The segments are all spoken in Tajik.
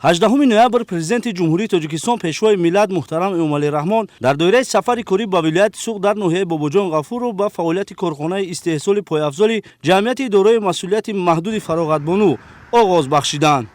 18 ноябр Президенти Ҷумҳурии Тоҷикистон, Пешвои миллат муҳтарам Эмомалӣ Раҳмон дар доираи сафари корӣ ба вилояти Суғд дар ноҳияи Бобоҷон Ғафуров ба фаъолияти корхонаи истеҳсоли пойафзоли ҷамъияти дорои масъулияти маҳдуди «Фароғатбону» оғоз бахшиданд.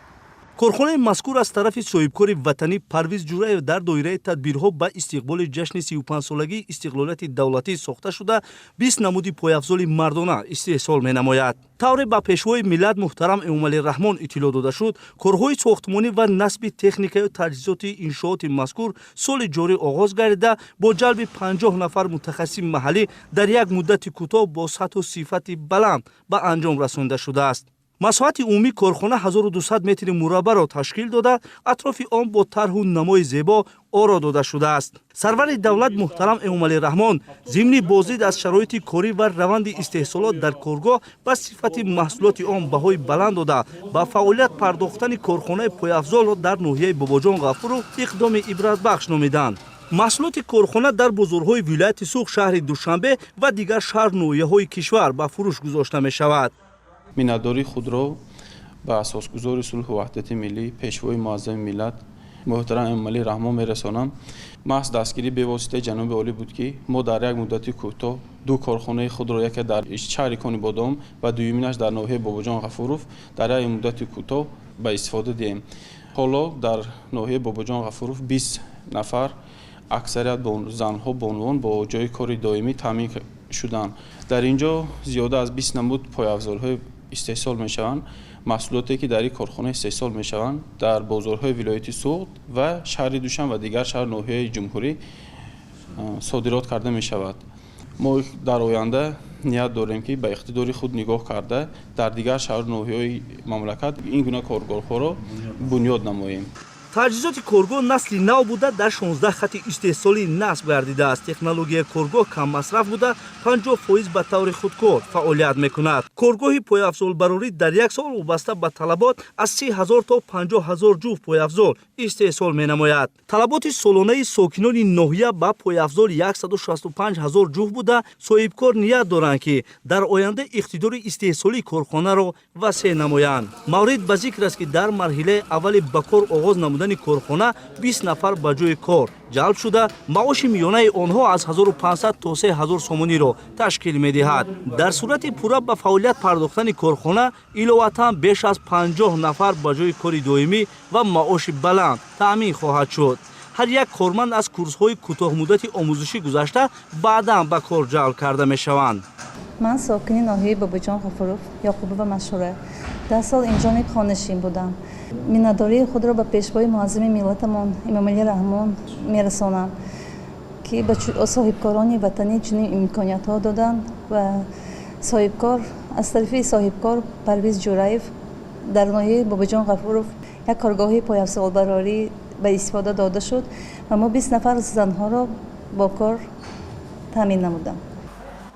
Корхонаи мазкур аз тарафи соҳибкори ватанӣ Парвиз Ҷураев дар доираи тадбирҳо ба истиқболи ҷашни 35-солагии истиқлолияти давлатӣ сохта шуда, 20 намуди пойафзоли мардона истеҳсол менамояд. Тавре ба Пешвои миллат муҳтарам Эмомалӣ Раҳмон иттилоъ дода шуд, корҳои сохтмонӣ ва насби техникаю таҷҳизоти иншооти мазкур соли ҷорӣ оғоз гардида, бо ҷалби 50 нафар мутахассиси маҳаллӣ дар як муддати кӯтоҳ бо сатҳу сифати баланд ба анҷом расонида шудааст. Масоҳати умумии корхона 1200 метри мураббаъро ташкил дода, атрофи он бо тарҳу намои зебо оро дода шудааст. Сарвари давлат муҳтарам Эмомалӣ Раҳмон зимни боздид аз шароити корӣ ва раванди истеҳсолот дар коргоҳ ба сифати маҳсулоти он баҳои баланд дода, ба фаъолият пардохтани корхонаи пойафзолро дар ноҳияи Бобоҷон Ғафуров иқдоми ибратбахш номиданд. Маҳсулоти корхона дар бозорҳои вилояти Суғд, шаҳри Душанбе ва дигар шаҳр ноҳияҳои кишвар ба фурӯш гузошта мешавад. Миннатдории худро ба асосгузори сулҳу ваҳдати миллӣ, Пешвои муаззами миллат муҳтарам Эмомалӣ Раҳмон мерасонам. Маҳз дастгирии бевоситаи ҷаноби олӣ буд, ки мо дар як муддати кӯтоҳ ду корхонаи худро, яке дар шаҳри Конибодом ва дуюминаш дар ноҳияи Бобоҷон Ғафуров, дар як муддати кӯтоҳ ба истифода диҳем. Ҳоло дар ноҳияи Бобоҷон Ғафуров 20 нафар, аксарият занҳо, бонувон бо ҷои кори доимӣ таъмин шуданд. Дар ин ҷо зиёда аз 20 намуд пойафзолҳои истеҳсол мешаванд. Маҳсулоте, ки дар ин корхона истеҳсол мешаванд, дар бозорҳои вилояти Суғд ва шаҳри Душанбе ва дигар шаҳр ноҳияи ҷумҳурӣ содирот карда мешавад. Мо дар оянда ният дорем, ки ба иқтидори худ нигоҳ карда, дар дигар шаҳру ноҳияҳои мамлакат ин гуна коргоҳҳоро бунёд намоем. Таҷҳизоти коргоҳ насли нав буда, дар 16 хати истеҳсолӣ насб гардидааст. Технологияи коргоҳ каммасраф буда, 50% ба таври худкор фаъолият мекунад. Коргоҳи пойафзолбарорӣ дар як сол вобаста ба талабот аз 30 ҳазор то 50 ҳазор ҷуфт пойафзол истеҳсол менамояд. Талаботи солонаи сокинони ноҳия ба пойафзол 165 ҳазор ҷуфт буда, соҳибкор ният доранд, ки дар оянда иқтидори истеҳсолии корхонаро васеъ намоянд. Маврид ба зикр аст, ки дар марҳилаи аввали ба кор оғоз намудани корхона 20 нафар ба ҷои кор ҷалб шуда, маоши миёнаи онҳо аз 1500 то 3000 сомониро ташкил медиҳад. Дар сурати пурра ба фаъолият пардохтани корхона иловатан беш аз 50 нафар ба ҷои кори доимӣ ва маоши баланд таъмин хоҳад шуд. Ҳар як корманд аз курсҳои кӯтоҳмуддати омӯзишӣ гузашта, баъдан ба кор ҷалб карда мешаванд. Ман сокини ноҳияи Бобоҷон Ғафуров Ёқубова Машҳура, 10 сол инҷониб хонашин будам. Миннатдории худро ба Пешвои муаззами миллатамон Эмомалӣ Раҳмон мерасонам, ки ба соҳибкорони ватанӣ чунин имкониятҳо доданд ва соҳибкор аз тарафи соҳибкор Парвиз Ҷураев дар ноҳияи Бобоҷон Ғафуров як коргоҳи пойафзолбарорӣ ба истифода дода шуд ва мо 20 нафар занҳоро бо кор таъмин намудам.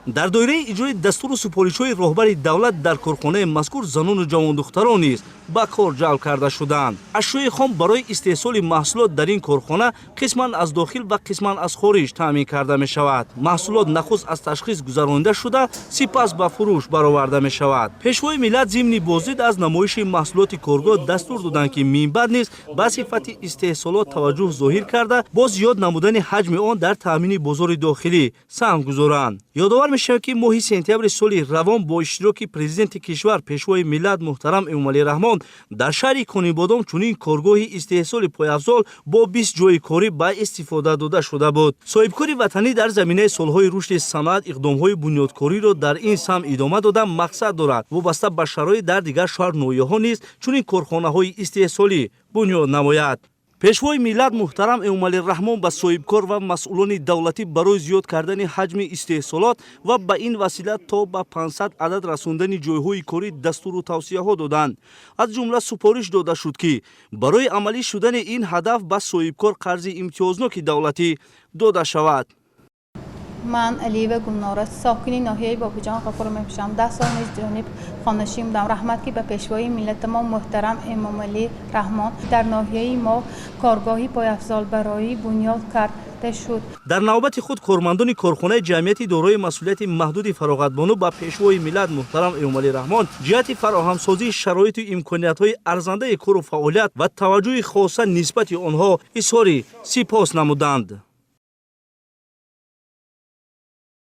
Дар доираи иҷрои дастуру супоришҳои роҳбари давлат дар корхонаи мазкур занону ҷавондухтарон низ ба кор ҷалб карда шуданд. Ашёи хом барои истеҳсоли маҳсулот дар ин корхона қисман аз дохил ва қисман аз хориҷ таъмин карда мешавад. Маҳсулот нахуст аз ташхис гузаронида шуда, сипас ба фурӯш бароварда мешавад. Пешвои миллат зимни боздид аз намоиши маҳсулоти коргоҳ дастур доданд, ки минбаъд низ ба сифати истеҳсолот таваҷҷӯҳ зоҳир карда, бо зиёд намудани ҳаҷми он дар таъмини бозори дохилӣ саҳм гузоранд. Ёдовар мешавад, ки моҳи сентябри соли равон бо иштироки Президенти кишвар, Пешвои миллат муҳтарам Эмомалӣ Раҳмон дар шаҳри Конибодом чунин коргоҳи истеҳсоли пойафзол бо 20 ҷойи корӣ ба истифода дода шуда буд. Соҳибкори ватанӣ дар заминаи солҳои рушди саноат иқдомҳои бунёдкориро дар ин самт идома дода, мақсад дорад, вобаста ба шароит дар дигар шаҳр ноҳияҳо низ чунин корхонаҳои истеҳсолӣ бунёд намояд. Пешвои миллат муҳтарам Эмомалӣ Раҳмон ба соҳибкор ва масъулони давлатӣ барои зиёд кардани ҳаҷми истеҳсолот ва ба ин васила то ба 500 адад расондани ҷойҳои корӣ дастуру тавсияҳо доданд. Аз ҷумла супориш дода шуд, ки барои амалӣ шудани ин ҳадаф ба соҳибкор қарзи имтиёзноки давлатӣ дода шавад. Ман Алиева Гулнора, сокини ноҳияи Бобоҷон Ғафуров мебошам. 10 сол низ ҷониб хонашин будам. Раҳмат, ки ба Пешвои миллатамон муҳтарам Эмомалӣ Раҳмон дар ноҳияи мо коргоҳи пойафзолбарорӣ бунёд кард. гирифта шуд. Дар навбати худ кормандони корхонаи ҷамъияти дорои масъулияти маҳдуди «Фароғатбону» ба Пешвои миллат муҳтарам Эмомалӣ Раҳмон ҷиҳати фароҳамсозии шароиту имкониятҳои арзандаи кору фаъолият ва таваҷҷӯҳи хоса нисбати онҳо изҳори сипос намуданд.